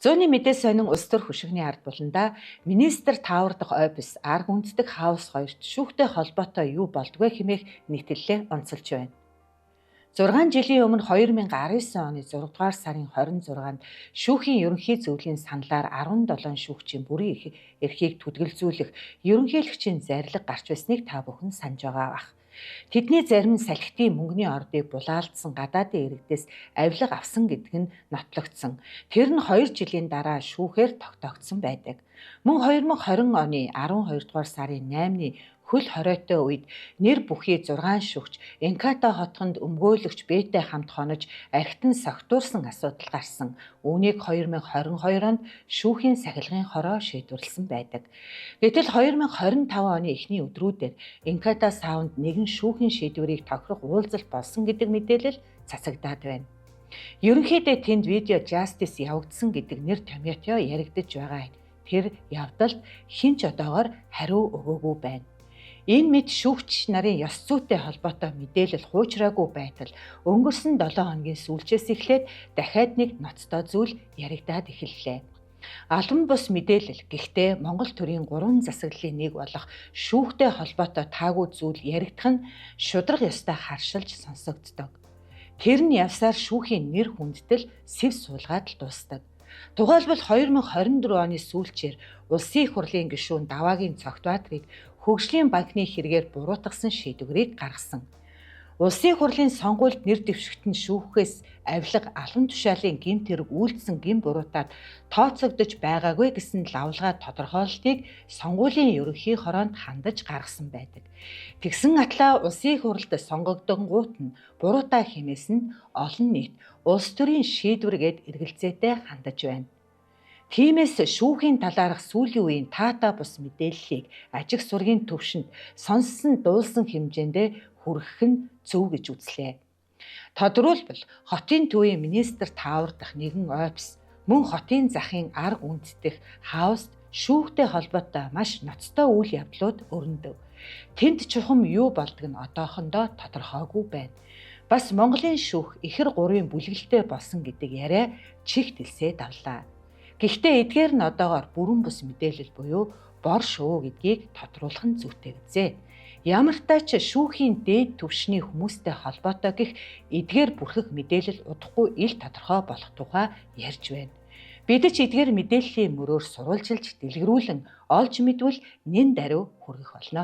Зууны мэдээ сонин улс төр хөшигний ард буландаа министр Таавар дахь офис, арга үндэстэг хаус хоёрт шүүхтэй холбоотой юу болдгоо хэмээх нийтлэлээ онцолж байна. 6 жилийн өмнө 2019 оны 6 дугаар сарын 26-нд шүүхийн ерөнхий зөвлөлийн саналаар 17 шүүгчийн бүрийн эрхийг түдгэлзүүлэх ерөнхийлөгчийн зарлиг гарч байсныг та бүхэн санаж байгаа бах. Тэдний зарим нь салхитын мөнгөний ордыг булаалдсан гадаадын иргэдээс авилга авсан гэдэг нь нотлогдсон. Тэр нь 2 жилийн дараа шүүхээр тогтоогдсон байдаг. Мөн 2020 оны 12 дугаар сарын 8-ны хөл хориотой үед нэр бүхий 6 шүгч Энката хотхонд өмгөөлөгч Бэтэй хамт хонож архитан согтуурсан асуудал гарсан. Үүнийг 2022 онд шүүхийн сахилгын хороо шийдвэрлэсэн байдаг. Гэтэл 2025 оны эхний өдрүүдээр Энката саунд нэгэн шүүхийн шийдвэрийг тохирох уулзалт болсон гэдэг мэдээлэл цацагдаад байна. Ерөнхийдөө тэнд видео justice явагдсан гэдэг нэр томьёотой яригдаж байгаа. Тэр явдалд хэн ч одоогоор хариу өгөөгүй байна. Энэ мэд шүүгч нарын ёс зүйтэй холбоотой мэдээлэл хуучраагүй байтал өнгөрсөн 7 хоногийн сүүлчээс эхлээд дахиад нэг ноцтой зүйл яригдаад эхэллээ. Албан бус мэдээлэл гэхдээ Монгол төрийн 3 засаглалын нэг болох шүүхтэй холбоотой таагүй зүйл яригдах нь шударга ёстой харшилж сонсогддог. Тэр нь явсаар шүүхийн нэр хүндэтэл сэв суулгаад л дуустдаг. Тухайлбал 2024 оны сүүлчээр Улсын их хурлын гишүүн Даваагийн Цогтбаатарыг Хөгжлийн банкны хэрэгээр буруутгасан шийдвэрийг гаргасан. Улсын хурлын сонгуульд нэр дэвшигт нь шүүхээс авилга албан тушаалын гэмт хэрэг үйлдсэн гэм буруутаад тооцогдож байгаагүй гэсэн лавлгаа тодорхойлолтыг сонгуулийн ерөнхий хороонд хандаж гаргасан байдаг. Тэгсэн атлаа улсын хурлд сонгогдонгуут нь буруутаа хэмээс нь олон нийт улс төрийн шийдвэр гээд эргэлзээтэй хандаж байна. Тиймээс шүүхийн талаарх сүүлийн үеийн таатай бус мэдээллийг ажиг сургийн төвшөнд сонссон дуулсан хэмжээндээ хүргэх нь зөв гэж үзлээ. Тодруулбал хотын төвийн министр Таавар дахь нэгэн офис мөн хотын захын арга үндэстэх хауст шүүхтэй холбоотой маш ноцтой үйл явдлууд өрнөдөв. Тэнд чухам юу болдог нь одоохондоо тодорхойгүй байна. Бас Монголын шүүх ихэр гурвын бүлэглэлтэй болсон гэдэг яриа чих дэлсээ давлаа. Гэхдээ эдгээр нь одоогоор бүрэн бус мэдээлэл буюу бор шувуу гэдгийг тодруулах нь зүйтэй гэзээ. Ямар ч тач шүүхийн дээд түвшний хүмүүстэй холбоотой гэх эдгээр бүрхэх мэдээлэл удахгүй ил тодорхой болох тухай ярьж байна. Бид ч эдгээр мэдээллийн мөрөөр сурвалжилж дэлгэрүүлэн олж мэдвэл нэн даруй хүргэх болно.